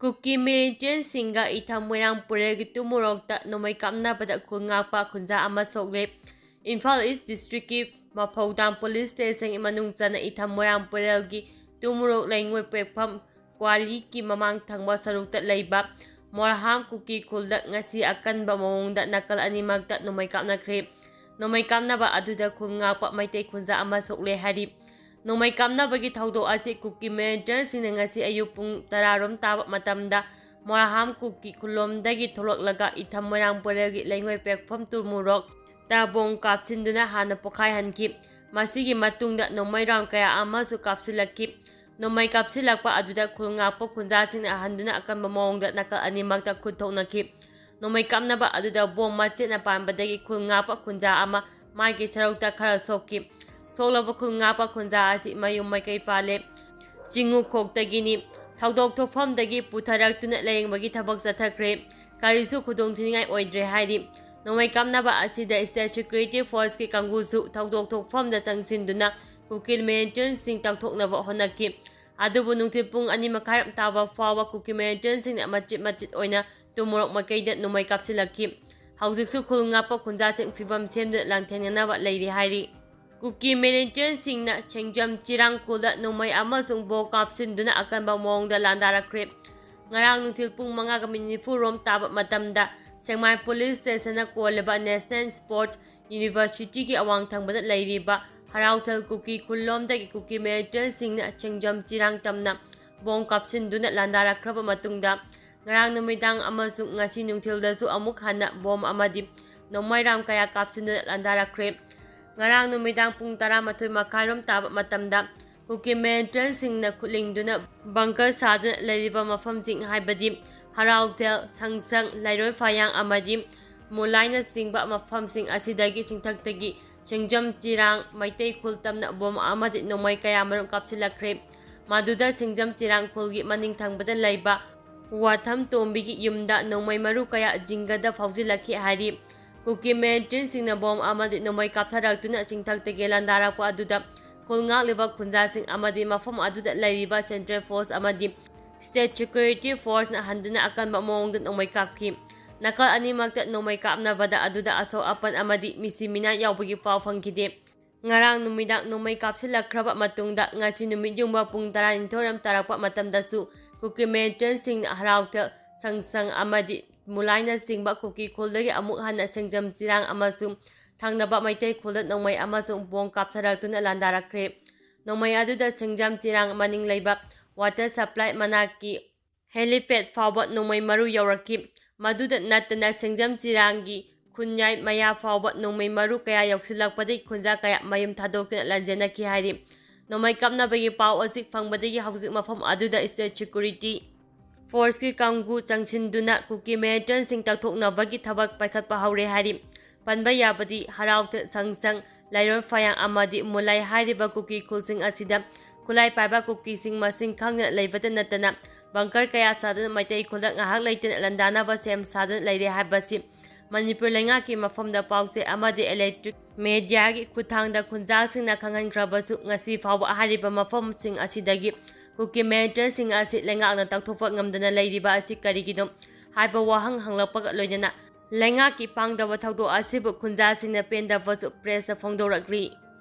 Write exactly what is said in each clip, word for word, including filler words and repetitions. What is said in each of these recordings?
ꯀꯨꯀꯤ ꯃꯤꯂꯤꯇꯦꯟꯁꯤꯡꯒ ꯏꯊꯝ ꯃꯣꯏꯔꯥꯡ ꯄꯨꯔꯦꯜꯒꯤ ꯇꯨꯃꯣꯔꯣꯛꯇ ꯅꯣꯡꯃꯩ ꯀꯥꯞꯅꯕꯗ ꯈꯨꯜ ꯉꯥꯛꯄ ꯈꯨꯟꯖꯥ ꯑꯃ ꯁꯣꯛꯂꯦ꯫ ꯏꯝꯐꯥꯜ ꯏꯁ ꯗꯤꯁꯇ꯭ꯔꯤꯛꯀꯤ ꯃꯐꯧꯗꯥꯝ ꯄꯨꯂꯤꯁ ꯁ꯭ꯇꯦꯁꯟꯒꯤ ꯃꯅꯨꯡ ꯆꯟꯅ ꯏꯊꯝ ꯃꯣꯏꯔꯥꯡ ꯄꯨꯔꯦꯜꯒꯤ ꯇꯨꯃꯣꯔꯣꯛ ꯂꯩꯉꯣꯏ ꯄꯦꯛꯐꯝ ꯀ꯭ꯋꯥꯂꯤꯒꯤ ꯃꯃꯥꯡ ꯊꯪꯕ ꯁꯔꯨꯛꯇ ꯂꯩꯕ ꯃꯣꯔꯍꯥꯝ ꯀꯨꯀꯤ ꯈꯨꯜꯗ ꯉꯁꯤ ꯑꯀꯟꯕ ꯃꯑꯣꯡꯗ ꯅꯥꯀꯜ ꯑꯅꯤꯃꯛꯇ ꯅꯣꯡꯃꯩ ꯀꯥꯞꯅꯈ꯭ꯔꯦ꯫ ꯅꯣꯡꯃꯩ ꯀꯥꯞꯅꯕ ꯑꯗꯨꯗ ꯈꯨꯜ ꯉꯥꯛꯄ ꯃꯩꯇꯩ ꯈꯨꯟꯖꯥ ꯑꯃ ꯁꯣꯛꯂꯦ ꯍꯥꯏꯔꯤ꯫ ꯅꯣꯡꯃꯩ ꯀꯥꯞꯅꯕꯒꯤ ꯊꯧꯗꯣꯛ ꯑꯁꯤ ꯀꯨꯀꯤ ꯃꯤꯂꯤꯇꯦꯟꯁꯤꯡꯅ ꯉꯁꯤ ꯑꯌꯨꯛ ꯄꯨꯡ ꯇꯔꯥ ꯔꯣꯝ ꯇꯥꯕ ꯃꯇꯝꯗ ꯃꯣꯔꯍꯥꯝ ꯀꯨꯀꯤ ꯈꯨꯜꯂꯣꯝꯗꯒꯤ ꯊꯣꯛꯂꯛꯂꯒ ꯏꯊꯝ ꯃꯣꯏꯔꯥꯡ ꯄꯨꯔꯦꯜꯒꯤ ꯂꯩꯉꯣꯏ ꯄꯦꯛꯐꯝ ꯇꯨꯃꯨꯔꯣꯛꯇ ꯕꯣꯝ ꯀꯥꯞꯁꯤꯟꯗꯨꯅ ꯍꯥꯟꯅ ꯄꯣꯈꯥꯏꯍꯟꯈꯤ꯫ ꯃꯁꯤꯒꯤ ꯃꯇꯨꯡꯗ ꯅꯣꯡꯃꯩ ꯔꯥꯎꯟ ꯀꯌꯥ ꯑꯃꯁꯨ ꯀꯥꯞꯁꯤꯜꯂꯛꯈꯤ꯫ ꯅꯣꯡꯃꯩ ꯀꯥꯞꯁꯤꯜꯂꯛꯄ ꯑꯗꯨꯗ ꯈꯨꯜ ꯉꯥꯛꯄ ꯈꯨꯟꯖꯥꯁꯤꯡꯅ ꯍꯟꯗꯨꯅ ꯑꯀꯟꯕ ꯃꯑꯣꯡꯗ ꯅꯥꯀꯜ ꯑꯅꯤꯃꯛꯇ ꯈꯨꯠ ꯊꯣꯛꯅꯈꯤ꯫ ꯅꯣꯡꯃꯩ ꯀꯥꯞꯅꯕ ꯑꯗꯨꯗ ꯕꯣꯝ ꯃꯆꯦꯠꯅ ꯄꯥꯟꯕꯗꯒꯤ ꯈꯨꯜ ꯉꯥꯛꯄ ꯈꯨꯟꯖꯥ ꯑꯃ ꯃꯥꯒꯤ ꯁꯔꯨꯛꯇ ꯈꯔ ꯁꯣꯛꯈꯤ꯫ ꯁꯣꯛꯂꯕ ꯈꯨꯜ ꯉꯥꯛꯄ ꯈꯨꯟꯖꯥ ꯑꯁꯤ ꯃꯌꯨꯝ ꯃꯥꯏꯀꯩ ꯄꯥꯜꯂꯦ ꯆꯤꯡꯉꯨꯈꯣꯛꯇꯒꯤꯅꯤ꯫ ꯊꯧꯗꯣꯛ ꯊꯣꯛꯐꯝꯗꯒꯤ ꯄꯨꯊꯔꯛꯇꯨꯅ ꯂꯥꯌꯦꯡꯕꯒꯤ ꯊꯕꯛ ꯆꯠꯊꯈ꯭ꯔꯦ꯫ ꯀꯔꯤꯁꯨ ꯈꯨꯗꯣꯡꯊꯤꯅꯤꯡꯉꯥꯏ ꯑꯣꯏꯗ꯭ꯔꯦ ꯍꯥꯏꯔꯤ꯫ ꯅꯣꯡꯃꯩ ꯀꯥꯞꯅꯕ ꯑꯁꯤꯗ ꯁ꯭ꯇꯦꯠ ꯁꯦꯀ꯭ꯌꯨꯔꯤꯇꯤ ꯐꯣꯔꯁꯀꯤ ꯀꯥꯡꯕꯨꯁꯨ ꯊꯧꯗꯣꯛ ꯊꯣꯛꯐꯝꯗ ꯆꯪꯁꯤꯟꯗꯨꯅ ꯀꯨꯀꯤ ꯃꯤꯂꯤꯇꯦꯟꯁꯤꯡ ꯇꯛꯊꯣꯛꯅꯕ ꯍꯣꯠꯅꯈꯤ꯫ ꯑꯗꯨꯕꯨ ꯅꯨꯡꯊꯤꯜ ꯄꯨꯡ ꯑꯅꯤ ꯃꯈꯥꯏ ꯇꯥꯕ ꯐꯥꯎꯕ ꯀꯨꯀꯤ ꯃꯤꯂꯤꯇꯦꯟꯁꯤꯡꯅ ꯃꯆꯤꯠ ꯃꯆꯤꯠ ꯑꯣꯏꯅ ꯇꯨꯃꯣꯔꯣꯛ ꯃꯥꯏꯀꯩꯗ ꯅꯣꯡꯃꯩ ꯀꯥꯞꯁꯤꯜꯂꯛꯈꯤ꯫ ꯍꯧꯖꯤꯛꯁꯨ ꯈꯨꯜ ꯉꯥꯛꯄ ꯈꯨꯟꯖꯥꯁꯤꯡ ꯐꯤꯕꯝ ꯁꯦꯝꯗꯨꯅ ꯂꯥꯟꯊꯦꯡꯅꯅꯕ ꯂꯩꯔꯤ ꯍꯥꯏꯔꯤ꯫ ꯀꯨꯀꯤ ꯃꯤꯂꯤꯇꯦꯟꯁꯤꯡꯅ ꯁꯦꯡꯖꯝ ꯆꯤꯔꯥꯡ ꯈꯨꯜꯗ ꯅꯣꯡꯃꯩ ꯑꯃꯁꯨꯡ ꯕꯣꯝ ꯀꯥꯞꯁꯤꯟꯗꯨꯅ ꯑꯀꯟꯕ ꯃꯑꯣꯡꯗ ꯂꯥꯟꯗꯥꯔꯛꯈ꯭ꯔꯦ꯫ ꯉꯔꯥꯡ ꯅꯨꯡꯊꯤꯜ ꯄꯨꯡ ꯃꯉꯥꯒ ꯃꯤꯅꯤꯠ ꯅꯤꯐꯨ ꯔꯣꯝ ꯇꯥꯕ ꯃꯇꯝꯗ ꯁꯦꯛꯃꯥꯏ ꯄꯨꯂꯤꯁ ꯁ꯭ꯇꯦꯁꯟꯅ ꯀꯣꯜꯂꯤꯕ ꯅꯦꯁꯅꯦꯜ ꯁ꯭ꯄꯣꯔꯠ ꯌꯨꯅꯤꯚꯔꯁꯤꯇꯤꯒꯤ ꯑꯋꯥꯡ ꯊꯪꯕꯗ ꯂꯩꯔꯤꯕ ꯍꯔꯥꯎꯊꯦꯜ ꯀꯨꯀꯤ ꯈꯨꯜꯂꯣꯝꯗꯒꯤ ꯀꯨꯀꯤ ꯃꯤꯂꯤꯇꯦꯟꯁꯤꯡꯅ ꯁꯦꯡꯖꯝ ꯆꯤꯔꯥꯡ ꯇꯝꯅ ꯕꯣꯝ ꯀꯥꯞꯁꯤꯟꯗꯨꯅ ꯂꯥꯟꯗꯥꯔꯛꯈ꯭ꯔꯕ ꯃꯇꯨꯡꯗ, ꯉꯔꯥꯡ ꯅꯨꯃꯤꯗꯥꯡ ꯑꯃꯁꯨꯡ ꯉꯁꯤ ꯅꯨꯡꯊꯤꯜꯗꯁꯨ ꯑꯃꯨꯛ ꯍꯟꯅ ꯕꯣꯝ ꯑꯃꯗꯤ ꯅꯣꯡꯃꯩ ꯔꯥꯝ ꯀꯌꯥ ꯀꯥꯞꯁꯤꯟꯗꯨꯅ ꯂꯥꯟꯗꯥꯔꯛꯈ꯭ꯔꯦ꯫ ꯉꯔꯥꯡ ꯅꯨꯃꯤꯗꯥꯡ ꯄꯨꯡ ꯇꯔꯥꯃꯥꯊꯣꯏ ꯃꯈꯥꯏꯔꯣꯝ ꯇꯥꯕ ꯃꯇꯝꯗ ꯀꯨꯀꯤ ꯃꯤꯂꯤꯇꯦꯟꯁꯤꯡꯅ ꯈꯨꯠꯂꯤꯡꯗꯨꯅ ꯕꯪꯀꯔ ꯁꯥꯗꯨꯅ ꯂꯩꯔꯤꯕ ꯃꯐꯝꯁꯤꯡ, ꯍꯥꯏꯕꯗꯤ ꯍꯔꯥꯎꯊꯦꯜ, ꯁꯪꯁꯪ, ꯂꯩꯔꯣꯏ ꯐꯥꯌꯥꯡ ꯑꯃꯗꯤ ꯃꯨꯂꯥꯏꯅꯆꯤꯡꯕ ꯃꯐꯝꯁꯤꯡ ꯑꯁꯤꯗꯒꯤ ꯆꯤꯡꯊꯛꯇꯒꯤ ꯁꯦꯡꯖꯝ ꯆꯤꯔꯥꯡ ꯃꯩꯇꯩ ꯈꯨꯜ ꯇꯝꯅ ꯕꯣꯝ ꯑꯃꯗꯤ ꯅꯣꯡꯃꯩ ꯀꯌꯥꯃꯔꯨꯝ ꯀꯥꯞꯁꯤꯜꯂꯛꯈ꯭ꯔꯦ꯫ ꯃꯗꯨꯗ ꯁꯦꯡꯖꯝ ꯆꯤꯔꯥꯡ ꯈꯨꯜꯒꯤ ꯃꯅꯤꯡ ꯊꯪꯕꯗ ꯂꯩꯕ ꯋꯥꯊꯝ ꯇꯣꯝꯕꯤꯒꯤ ꯌꯨꯝꯗ ꯅꯣꯡꯃꯩ ꯃꯔꯨ ꯀꯌꯥ ꯖꯤꯡꯒꯗ ꯐꯥꯎꯖꯤꯜꯂꯛꯈꯤ ꯍꯥꯏꯔꯤ꯫ ꯀꯨꯀꯤ ꯃꯤꯂꯤꯇꯦꯟꯁꯤꯡꯅ ꯕꯣꯝ ꯑꯃꯗꯤ ꯅꯣꯡꯃꯩ ꯀꯥꯞꯊꯔꯛꯇꯨꯅ ꯆꯤꯡꯊꯛꯇꯒꯤ ꯂꯥꯟꯗꯥꯔꯛꯄ ꯑꯗꯨꯗ ꯈꯨꯜ ꯉꯥꯛꯂꯤꯕ ꯈꯨꯟꯖꯥꯁꯤꯡ ꯑꯃꯗꯤ ꯃꯐꯝ ꯑꯗꯨꯗ ꯂꯩꯔꯤꯕ ꯁꯦꯟꯇ꯭ꯔꯦꯜ ꯐꯣꯔꯁ ꯑꯃꯗꯤ State Security Force ꯅ ꯍꯟꯗꯨꯅ ꯑꯀꯟꯕ ꯃꯑꯣꯡꯗ ꯅꯣꯡꯃꯩ ꯀꯥꯞꯈꯤ꯫ ꯅꯥꯀꯜ ꯑꯅꯤꯃꯛꯇ ꯅꯣꯡꯃꯩ ꯀꯥꯞꯅꯕꯗ ꯑꯗꯨꯗ ꯑꯁꯣꯛ ꯑꯄꯟ ꯑꯃꯗꯤ ꯃꯤꯁꯤ ꯃꯤꯅꯥ ꯌꯥꯎꯕꯒꯤ ꯄꯥꯎ ꯐꯪꯈꯤꯗꯦ꯫ ꯉꯔꯥꯡ ꯅꯨꯃꯤꯗꯥꯡ ꯅꯣꯡꯃꯩ ꯀꯥꯞꯁꯤꯜꯂꯛꯈ꯭ꯔꯕ ꯃꯇꯨꯡꯗ ꯉꯁꯤ ꯅꯨꯃꯤꯠ ꯌꯨꯡꯕ ꯄꯨꯡ ꯇꯔꯥꯅꯤꯊꯣꯏ ꯔꯣꯝ ꯇꯥꯔꯛꯄ ꯃꯇꯝꯗꯁꯨ ꯀꯨꯀꯤ militant ꯁꯤꯡꯅ ꯍꯔꯥꯎꯊꯦꯜ, ꯁꯪꯁꯪ ꯑꯃꯗꯤ ꯃꯨꯂꯥꯏꯅꯆꯤꯡꯕ ꯀꯨꯀꯤ ꯈꯨꯜꯗꯒꯤ ꯑꯃꯨꯛ ꯍꯟꯅ ꯁꯦꯡꯖꯝ ꯆꯤꯔꯥꯡ ꯑꯃꯁꯨꯡ ꯊꯪꯅꯕ ꯃꯩꯇꯩ ꯈꯨꯜꯗ ꯅꯣꯡꯃꯩ ꯑꯃꯁꯨꯡ ꯕꯣꯝ ꯀꯥꯞꯊꯔꯛꯇꯨꯅ ꯂꯥꯟꯗꯥꯔꯛꯈ꯭ꯔꯦ꯫ ꯅꯣꯡꯃꯩ ꯑꯗꯨꯗ ꯁꯦꯡꯖꯝ ꯆꯤꯔꯥꯡ ꯃꯅꯤꯡ ꯂꯩꯕ water supply ꯃꯅꯥꯛꯀꯤ helipad ꯐꯥꯎꯕ ꯅꯣꯡꯃꯩ ꯃꯔꯨ ꯌꯧꯔꯛꯈꯤ꯫ ꯃꯗꯨꯗ ꯅꯠꯇꯅ ꯁꯦꯡꯖꯝ ꯆꯤꯔꯥꯡꯒꯤ ꯈꯨꯟꯌꯥꯏ ꯃꯌꯥ ꯐꯥꯎꯕ ꯅꯣꯡꯃꯩ ꯃꯔꯨ ꯀꯌꯥ ꯌꯧꯁꯤꯜꯂꯛꯄꯗꯒꯤ ꯈꯨꯟꯖꯥ ꯀꯌꯥ ꯃꯌꯨꯝ ꯊꯥꯗꯣꯛꯇꯨꯅ ꯂꯥꯟꯖꯦꯟꯅꯈꯤ ꯍꯥꯏꯔꯤ꯫ ꯅꯣꯡꯃꯩ ꯀꯥꯞꯅꯕꯒꯤ ꯄꯥꯎ ꯑꯁꯤ ꯐꯪꯕꯗꯒꯤ ꯍꯧꯖꯤꯛ ꯃꯐꯝ ꯑꯗꯨꯗ state security force ꯀꯤ ꯀꯥꯡꯕꯨ ꯆꯪꯁꯤꯟꯗꯨꯅ ꯀꯨꯀꯤ militant ꯁꯤꯡ ꯇꯛꯊꯣꯛꯅꯕꯒꯤ ꯊꯕꯛ ꯄꯥꯏꯈꯠꯄ ꯍꯧꯔꯦ ꯍꯥꯏꯔꯤ꯫ ꯄꯟꯕ ꯌꯥꯕꯗꯤ ꯍꯔꯥꯎꯊꯦꯜ, ꯁꯪꯁꯪ, ꯂꯩꯔꯣꯟ ꯐꯌꯥꯡ ꯑꯃꯗꯤ ꯃꯨꯂꯥꯏ ꯍꯥꯏꯔꯤꯕ ꯀꯨꯀꯤ ꯈꯨꯜꯁꯤꯡ ꯑꯁꯤꯗ ꯈꯨꯠꯂꯥꯏ ꯄꯥꯏꯕ ꯀꯨꯀꯤꯁꯤꯡ ꯃꯁꯤꯡ ꯈꯪꯗꯅ ꯂꯩꯕꯇ ꯅꯠꯇꯅ bunker ꯀꯌꯥ ꯁꯥꯗꯨꯅ ꯃꯩꯇꯩ ꯈꯨꯜꯗ ꯉꯥꯏꯍꯥꯛ ꯂꯩꯇꯅ ꯂꯥꯟꯗꯥꯅꯕ ꯁꯦꯝ ꯁꯥꯗꯨꯅ ꯂꯩꯔꯦ ꯍꯥꯏꯕꯁꯤ ꯃꯅꯤꯄꯨꯔ ꯂꯩꯉꯥꯛꯀꯤ ꯃꯐꯝꯗ ꯄꯥꯎꯆꯦ ꯑꯃꯗꯤ electronic media ꯒꯤ ꯈꯨꯠꯊꯥꯡꯗ ꯈꯨꯟꯖꯥꯁꯤꯡꯅ ꯈꯪꯍꯟꯈ꯭ꯔꯕꯁꯨ ꯉꯁꯤ ꯐꯥꯎꯕ ꯍꯥꯏꯔꯤꯕ ꯃꯐꯝꯁꯤꯡ ꯑꯁꯤꯗꯒꯤ ꯀꯨꯀꯤ militant ꯁꯤꯡ ꯑꯁꯤ ꯂꯩꯉꯥꯛꯅ ꯇꯛꯊꯣꯛꯄ ꯉꯝꯗꯅ ꯂꯩꯔꯤꯕ ꯑꯁꯤ ꯀꯔꯤꯒꯤꯅꯣ ꯍꯥꯏꯕ ꯋꯥꯍꯪ ꯍꯪꯂꯛꯄꯒ ꯂꯣꯏꯅꯅ ꯂꯩꯉꯥꯛꯀꯤ ꯄꯥꯡꯗꯕ ꯊꯧꯗꯣꯛ ꯑꯁꯤꯕꯨ ꯈꯨꯟꯖꯥꯁꯤꯡꯅ ꯄꯦꯟꯗꯕꯁꯨ press ꯇ ꯐꯣꯡꯗꯣꯔꯛꯂꯤ꯫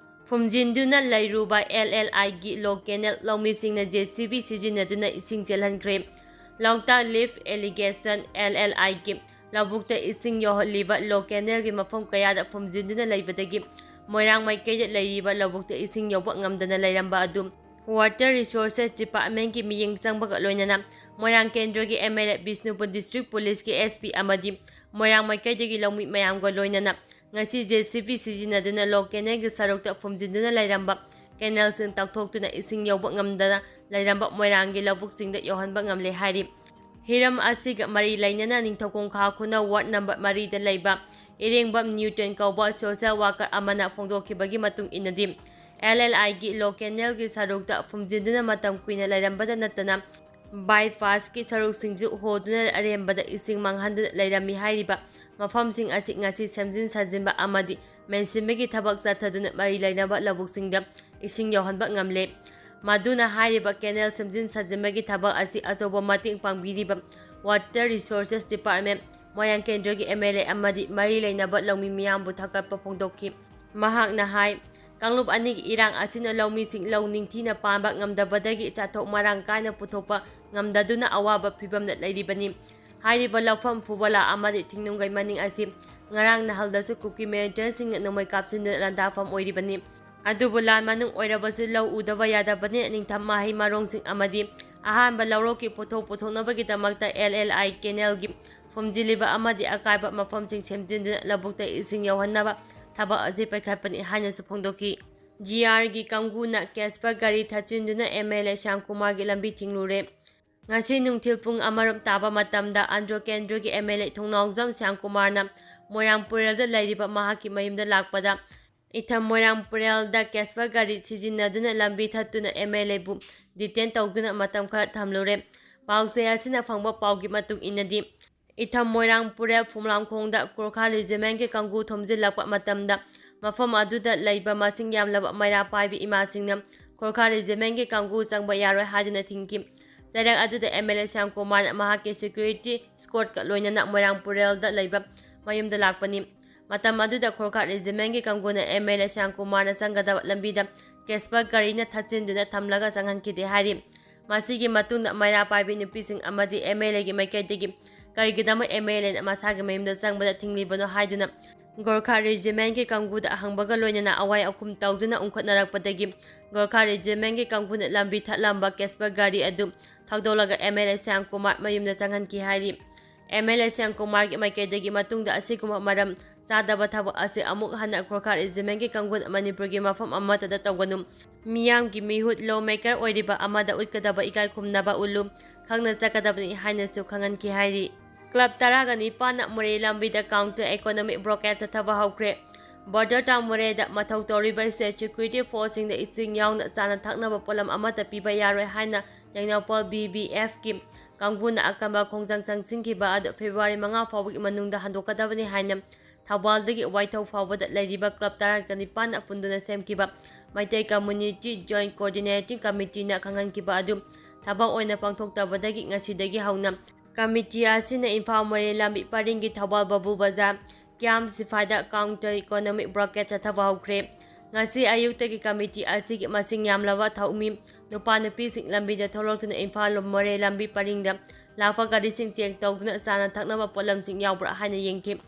ꯐꯨꯝꯖꯤꯟꯗꯨꯅ ꯂꯩꯔꯨꯕ L L I ꯒꯤ low canal ꯂꯧꯃꯤꯁꯤꯡꯅ J C B ꯁꯤꯖꯤꯟꯅꯗꯨꯅ ꯏꯁꯤꯡ ꯆꯦꯜꯍꯟꯈ꯭ꯔꯦ꯫ ꯂꯣꯛꯇꯥꯛ lift irrigation, L L I ꯒꯤ ꯂꯧꯕꯨꯛꯇ ꯏꯁꯤꯡ ꯌꯧꯍꯜꯂꯤꯕ low canal ꯒꯤ ꯃꯐꯝ ꯀꯌꯥꯗ ꯐꯨꯝꯖꯤꯟꯗꯨꯅ ꯂꯩꯕꯗꯒꯤ ꯃꯣꯏꯔꯥꯡ ꯃꯥꯏꯀꯩꯗ ꯂꯩꯔꯤꯕ ꯂꯧꯕꯨꯛꯇ ꯏꯁꯤꯡ ꯌꯧꯕ ꯉꯝꯗꯅ ꯂꯩꯔꯝꯕ ꯑꯗꯨ Water Resources Department ꯀꯤ ꯃꯤꯠꯌꯦꯡ ꯆꯪꯕꯒ ꯂꯣꯏꯅꯅ ꯃꯣꯏꯔꯥꯡ ꯀꯦꯟꯗ꯭ꯔꯒꯤ M L A, Bishnupur district police ꯀꯤ S P ꯑꯃꯗꯤ ꯃꯣꯏꯔꯥꯡ ꯃꯥꯏꯀꯩꯗꯒꯤ ꯂꯧꯃꯤ ꯃꯌꯥꯝꯒ ꯂꯣꯏꯅꯅ ꯉꯁꯤ J C B ꯁꯤꯖꯤꯟꯅꯗꯨꯅ low canal ꯒꯤ ꯁꯔꯨꯛꯇ ꯐꯨꯝꯖꯤꯟꯗꯨꯅ ꯂꯩꯔꯝꯕ canal ꯁꯤꯡ ꯇꯛꯊꯣꯛꯇꯨꯅ ꯏꯁꯤꯡ ꯌꯧꯕ ꯉꯝꯗꯅ ꯂꯩꯔꯝꯕ ꯃꯣꯏꯔꯥꯡꯒꯤ ꯂꯧꯕꯨꯛꯁꯤꯡꯗ ꯌꯧꯍꯟꯕ ꯉꯝꯂꯦ ꯍꯥꯏꯔꯤ꯫ ꯍꯤꯔꯝ ꯑꯁꯤꯒ ꯃꯔꯤ ꯂꯩꯅꯅ ꯅꯤꯡꯊꯧꯈꯣꯡ ꯈꯥ ꯈꯨꯅꯧ ward number ꯃꯔꯤꯗ ꯂꯩꯕ ꯏꯔꯦꯡꯕꯝ ꯅ꯭ꯌꯨꯇꯟ ꯀꯧꯕ social worker ꯑꯃꯅ ꯐꯣꯡꯗꯣꯛꯈꯤꯕꯒꯤ ꯃꯇꯨꯡ ꯏꯟꯅꯗꯤ, L L I ꯒꯤ low canal ꯒꯤ ꯁꯔꯨꯛꯇ ꯐꯨꯝꯖꯤꯟꯗꯨꯅ ꯃꯇꯝ ꯀꯨꯏꯅ ꯂꯩꯔꯝꯕꯗ ꯅꯠꯇꯅ, bypass ꯀꯤ ꯁꯔꯨꯛꯁꯤꯡꯁꯨ ꯍꯣꯗꯨꯅ ꯑꯔꯦꯝꯕꯗ ꯏꯁꯤꯡ ꯃꯥꯡꯍꯟꯗꯨꯅ ꯂꯩꯔꯝꯃꯤ ꯍꯥꯏꯔꯤꯕ ꯃꯐꯝꯁꯤꯡ ꯑꯁꯤ ꯉꯁꯤ ꯁꯦꯝꯖꯤꯟ ꯁꯥꯖꯤꯟꯕ ꯑꯃꯗꯤ ꯃꯦꯟꯁꯤꯟꯕꯒꯤ ꯊꯕꯛ ꯆꯠꯊꯗꯨꯅ ꯃꯔꯤ ꯂꯩꯅꯕ ꯂꯧꯕꯨꯛꯁꯤꯡꯗ ꯏꯁꯤꯡ ꯌꯧꯍꯟꯕ ꯉꯝꯂꯦ꯫ ꯃꯗꯨꯅ ꯍꯥꯏꯔꯤꯕ ꯀꯦꯅꯦꯜ ꯁꯦꯝꯖꯤꯟ ꯁꯥꯖꯤꯟꯕꯒꯤ ꯊꯕꯛ ꯑꯁꯤ ꯑꯆꯧꯕ ꯃꯇꯦꯡ ꯄꯥꯡꯕꯤꯔꯤꯕ Water Resources Department, ꯃꯣꯏꯔꯥꯡ ꯀꯦꯟꯗ꯭ꯔꯒꯤ M L A ꯑꯃꯗꯤ ꯃꯔꯤ ꯂꯩꯅꯕ ꯂꯧꯃꯤ ꯃꯤꯌꯥꯝꯕꯨ ꯊꯥꯒꯠꯄ ꯐꯣꯡꯗꯣꯛꯈꯤ꯫ ꯃꯍꯥꯛꯅ ꯍꯥꯏ, ꯀꯥꯡꯂꯨꯞ ꯑꯅꯤꯒꯤ ꯏꯔꯥꯡ ꯑꯁꯤꯅ ꯂꯧꯃꯤꯁꯤꯡ ꯂꯧ ꯅꯤꯡꯊꯤꯅ ꯄꯥꯟꯕ ꯉꯝꯗꯕꯗꯒꯤ ꯆꯥꯊꯣꯛ ꯃꯔꯥꯡ ꯀꯥꯏꯅ ꯄꯨꯊꯣꯛꯄ ꯉꯝꯗꯗꯨꯅ ꯑꯋꯥꯕ ꯐꯤꯚꯝꯗ ꯂꯩꯔꯤꯕꯅꯤ꯫ ꯍꯥꯏꯔꯤꯕ ꯂꯧꯐꯝ ꯐꯨꯕꯂꯥ ꯑꯃꯗꯤ ꯊꯤꯡꯅꯨꯡꯒꯩ ꯃꯅꯤꯡ ꯑꯁꯤ ꯉꯔꯥꯡ ꯅꯍꯥꯜꯗꯁꯨ ꯀꯨꯀꯤ ꯃꯤꯂꯤꯇꯦꯟꯁꯤꯡꯅ ꯅꯣꯡꯃꯩ ꯀꯥꯞꯁꯤꯟꯗꯨꯅ ꯂꯥꯟꯗꯥꯐꯝ ꯑꯣꯏꯔꯤꯕꯅꯤ꯫ ꯑꯗꯨꯕꯨ ꯂꯥꯟ ꯃꯅꯨꯡ ꯑꯣꯏꯔꯕꯁꯨ ꯂꯧ ꯎꯗꯕ ꯌꯥꯗꯕꯅꯤꯅ ꯅꯤꯡꯊꯝ ꯃꯍꯩ ꯃꯔꯣꯡꯁꯤꯡ ꯑꯃꯗꯤ ꯑꯍꯥꯟꯕ ꯂꯧꯔꯣꯛꯀꯤ ꯄꯣꯠꯊꯣꯛ ꯄꯨꯊꯣꯛꯅꯕꯒꯤꯗꯃꯛꯇ L L I ꯀꯦꯅꯦꯜꯒꯤ ꯐꯨꯝꯖꯤꯜꯂꯤꯕ ꯑꯃꯗꯤ ꯑꯀꯥꯏꯕ ꯃꯐꯝꯁꯤꯡ ꯁꯦꯝꯖꯤꯟꯗꯨꯅ ꯂꯧꯕꯨꯛꯇ ꯏꯁꯤꯡ ꯌꯧꯍꯟꯅꯕ ꯊꯕꯛ ꯑꯁꯤ ꯄꯥꯏꯈꯠꯄꯅꯤ ꯍꯥꯏꯅꯁꯨ ꯐꯣꯡꯗꯣꯛꯈꯤ꯫ G R ꯒꯤ ꯀꯥꯡꯕꯨꯅ ꯀꯦꯁꯄꯔ ꯒꯥꯔꯤ ꯊꯠꯆꯤꯟꯗꯨꯅ M L A ꯁ꯭ꯌꯥꯝꯀꯨꯃꯥꯔꯒꯤ ꯂꯝꯕꯤ ꯊꯤꯡꯂꯨꯔꯦ꯫ ꯉꯁꯤ ꯅꯨꯡꯊꯤꯜ ꯄꯨꯡ ꯑꯃꯔꯣꯝ ꯇꯥꯕ ꯃꯇꯝꯗ ꯑꯟꯗ꯭ꯔꯣ ꯀꯦꯟꯗ꯭ꯔꯒꯤ M L A ꯊꯣꯡꯅꯥꯎꯖꯝ ꯁ꯭ꯌꯥꯝꯀꯨꯃꯥꯔꯅ ꯃꯣꯏꯔꯥꯡ ꯄꯨꯔꯦꯜꯗ ꯂꯩꯔꯤꯕ ꯃꯍꯥꯛꯀꯤ ꯃꯌꯨꯝꯗ ꯂꯥꯛꯄꯗ ꯏꯊꯝ ꯃꯣꯏꯔꯥꯡ ꯄꯨꯔꯦꯜꯗ ꯀꯦꯁꯄꯔ ꯒꯥꯔꯤ ꯁꯤꯖꯤꯟꯅꯗꯨꯅ ꯂꯝꯕꯤ ꯊꯠꯇꯨꯅ M L A ꯕꯨ detain ꯇꯧꯗꯨꯅ ꯃꯇꯝ ꯈꯔ ꯊꯝꯂꯨꯔꯦ꯫ ꯄꯥꯎꯆꯦ ꯑꯁꯤꯅ ꯐꯪꯕ ꯄꯥꯎꯒꯤ ꯃꯇꯨꯡ ꯏꯟꯅꯗꯤ, ꯏꯊꯝ ꯃꯣꯏꯔꯥꯡ ꯄꯨꯔꯦꯜ ꯐꯨꯝꯂꯥꯡꯈꯣꯡꯗ ꯒꯣꯔꯈꯥ ꯔꯦꯖꯤꯃꯦꯟꯒꯤ ꯀꯥꯡꯕꯨ ꯊꯣꯝꯖꯤꯜꯂꯛꯄ ꯃꯇꯝꯗ ꯃꯐꯝ ꯑꯗꯨꯗ ꯂꯩꯕ ꯃꯁꯤꯡ ꯌꯥꯝꯂꯕ ꯃꯩꯔꯥ ꯄꯥꯏꯕꯤ ꯏꯃꯥꯁꯤꯡꯅ ꯒꯣꯔꯈꯥ ꯔꯦꯖꯤꯃꯦꯟꯒꯤ ꯀꯥꯡꯕꯨ ꯆꯪꯕ ꯌꯥꯔꯣꯏ ꯍꯥꯏꯗꯨꯅ ꯊꯤꯡꯈꯤ꯫ ꯆꯩꯔꯛ ꯑꯗꯨꯗ M L A ꯁ꯭ꯌꯥꯝꯀꯨꯃꯥꯔꯅ ꯃꯍꯥꯛꯀꯤ security escortꯀ ꯂꯣꯏꯅꯅ ꯃꯣꯏꯔꯥꯡ ꯄꯨꯔꯦꯜꯗ ꯂꯩꯕ ꯃꯌꯨꯝꯗ ꯂꯥꯛꯄꯅꯤ꯫ ꯃꯇꯝ ꯑꯗꯨꯗ ꯒꯣꯔꯈꯥ ꯔꯦꯖꯤꯃꯦꯟꯒꯤ ꯀꯥꯡꯕꯨꯅ M L A ꯁ꯭ꯌꯥꯝꯀꯨꯃꯥꯔꯅ ꯆꯪꯒꯗꯕ ꯂꯝꯕꯤꯗ ꯀꯦꯁꯄꯔ ꯒꯥꯔꯤꯅ ꯊꯠꯆꯤꯟꯗꯨꯅ ꯊꯝꯂꯒ ꯆꯪꯍꯟꯈꯤꯗꯦ ꯍꯥꯏꯔꯤ꯫ ꯃꯁꯤꯒꯤ ꯃꯇꯨꯡꯗ ꯃꯩꯔꯥ ꯄꯥꯏꯕꯤ ꯅꯨꯄꯤꯁꯤꯡ ꯑꯃꯗꯤ M L Aꯒꯤ ꯃꯥꯏꯀꯩꯗꯒꯤ ꯀꯔꯤꯒꯤꯗꯃꯛ M L Aꯅ ꯃꯁꯥꯒꯤ ꯃꯌꯨꯝꯗ ꯆꯪꯕꯗ ꯊꯤꯡꯂꯤꯕꯅꯣ ꯍꯥꯏꯗꯨꯅ ꯒꯣꯔꯈꯥ ꯔꯦꯖꯤꯃꯦꯟꯒꯤ ꯀꯥꯡꯕꯨꯗ ꯍꯪꯕꯒ ꯂꯣꯏꯅꯅ ꯑꯋꯥꯏ ꯑꯈꯨꯝ ꯇꯧꯗꯨꯅ ꯎꯪꯈꯠꯅꯔꯛꯄꯗꯒꯤ ꯒꯣꯔꯈꯥ ꯔꯦꯖꯤꯃꯦꯟꯒꯤ ꯀꯥꯡꯕꯨꯅ ꯂꯝꯕꯤ ꯊꯠꯂꯝꯕ ꯀꯦꯁꯄꯔ ꯒꯥꯔꯤ ꯑꯗꯨ ꯊꯧꯗꯣꯛꯂꯒ M L A Shyam Kumar ꯃꯌꯨꯝꯗ ꯆꯪꯍꯟꯈꯤ ꯍꯥꯏꯔꯤ꯫ M L A ꯁ꯭ꯌꯥꯝ ꯀꯨꯃꯥꯔꯒꯤ ꯃꯥꯏꯀꯩꯗꯒꯤ ꯃꯇꯨꯡꯗ ꯑꯁꯤꯒꯨꯝꯕ ꯃꯔꯝ ꯆꯥꯗꯕ ꯊꯕꯛ ꯑꯁꯤ ꯑꯃꯨꯛ ꯍꯟꯅ ꯒꯣꯔꯈꯥ ꯔꯦꯖꯤꯃꯦꯟꯒꯤ ꯀꯥꯡꯕꯨꯅ ꯃꯅꯤꯄꯨꯔꯒꯤ ꯃꯐꯝ ꯑꯃꯠꯇꯗ ꯇꯧꯒꯅꯨ꯫ ꯃꯤꯌꯥꯝꯒꯤ ꯃꯤꯍꯨꯠ law maker ꯑꯣꯏꯔꯤꯕ ꯑꯃꯗ ꯎꯠꯀꯗꯕ ꯏꯀꯥꯏ ꯈꯨꯝꯅꯕ ꯎꯠꯂꯨ, ꯈꯪꯅ ꯆꯠꯀꯗꯕꯅꯤ ꯍꯥꯏꯅꯁꯨ ꯈꯪꯍꯟꯈꯤ ꯍꯥꯏꯔꯤ꯫ ꯀ꯭ꯂꯕ ꯇꯔꯥꯒ ꯅꯤꯄꯥꯟꯅ ꯃꯣꯔꯦ ꯂꯝꯕꯤꯗ counter economic blockade ꯆꯠꯊꯕ ꯍꯧꯈ꯭ꯔꯦ꯫ Border town ꯃꯣꯔꯦꯗ ꯃꯊꯧ ꯇꯧꯔꯤꯕ state security forceꯁꯤꯡꯗ ꯏꯁꯤꯡ ꯌꯥꯎꯅ ꯆꯥꯅ ꯊꯛꯅꯕ ꯄꯣꯠꯂꯝ ꯑꯃꯠꯇ ꯄꯤꯕ ꯌꯥꯔꯣꯏ ꯍꯥꯏꯅ ꯇꯦꯡꯅꯧꯄꯜ B B Fꯀꯤ ꯀꯥꯡꯕꯨꯅ ꯑꯀꯟꯕ ꯈꯣꯡꯖꯪ ꯆꯪꯁꯤꯟꯈꯤꯕ ꯑꯗꯨ February ꯃꯉꯥ ꯐꯥꯎꯕꯒꯤ ꯃꯅꯨꯡꯗ ꯍꯟꯗꯣꯛꯀꯗꯕꯅꯤ ꯍꯥꯏꯅ ꯊꯧꯕꯥꯜꯗꯒꯤ ꯋꯥꯏꯊꯧ ꯐꯥꯎꯕꯗ ꯂꯩꯔꯤꯕ ꯀ꯭ꯂꯕ ꯇꯔꯥꯒ ꯅꯤꯄꯥꯟꯅ ꯄꯨꯟꯗꯨꯅ ꯁꯦꯝꯈꯤꯕ ꯃꯩꯇꯩ Community Joint Coordinating Committeeꯅ ꯈꯪꯍꯟꯈꯤꯕ ꯑꯗꯨ ꯊꯕꯛ ꯑꯣꯏꯅ ꯄꯥꯡꯊꯣꯛꯇꯕꯗꯒꯤ ꯉꯁꯤꯗꯒꯤ ꯍꯧꯅ committee ꯑꯁꯤꯅ ꯏꯝꯐꯥꯜ ꯃꯣꯔꯦ ꯂꯝꯕꯤ ꯄꯔꯤꯡꯒꯤ ꯊꯧꯕꯥꯜ ꯕꯥꯕꯨ ꯕꯖꯥꯔ, ꯀ꯭ꯌꯥꯝ ꯁꯤꯐꯥꯏꯗ counter economic blockade ꯆꯠꯊꯕ ꯍꯧꯈ꯭ꯔꯦ꯫ ꯉꯁꯤ ꯑꯌꯨꯛꯇꯒꯤ committee ꯑꯁꯤꯒꯤ ꯃꯁꯤꯡ ꯌꯥꯝꯂꯕ ꯊꯧꯃꯤ ꯅꯨꯄꯥ ꯅꯨꯄꯤꯁꯤꯡ ꯂꯝꯕꯤꯗ ꯊꯣꯛꯂꯛꯇꯨꯅ ꯏꯝꯐꯥꯜ ꯃꯣꯔꯦ ꯂꯝꯕꯤ ꯄꯔꯤꯡꯗ ꯂꯥꯛꯄ ꯒꯥꯔꯤꯁꯤꯡ check ꯇꯧꯗꯨꯅ ꯆꯥꯅ ꯊꯛꯅꯕ ꯄꯣꯠꯂꯝꯁꯤꯡ ꯌꯥꯎꯕ꯭ꯔꯥ ꯍꯥꯏꯅ ꯌꯦꯡꯈꯤ꯫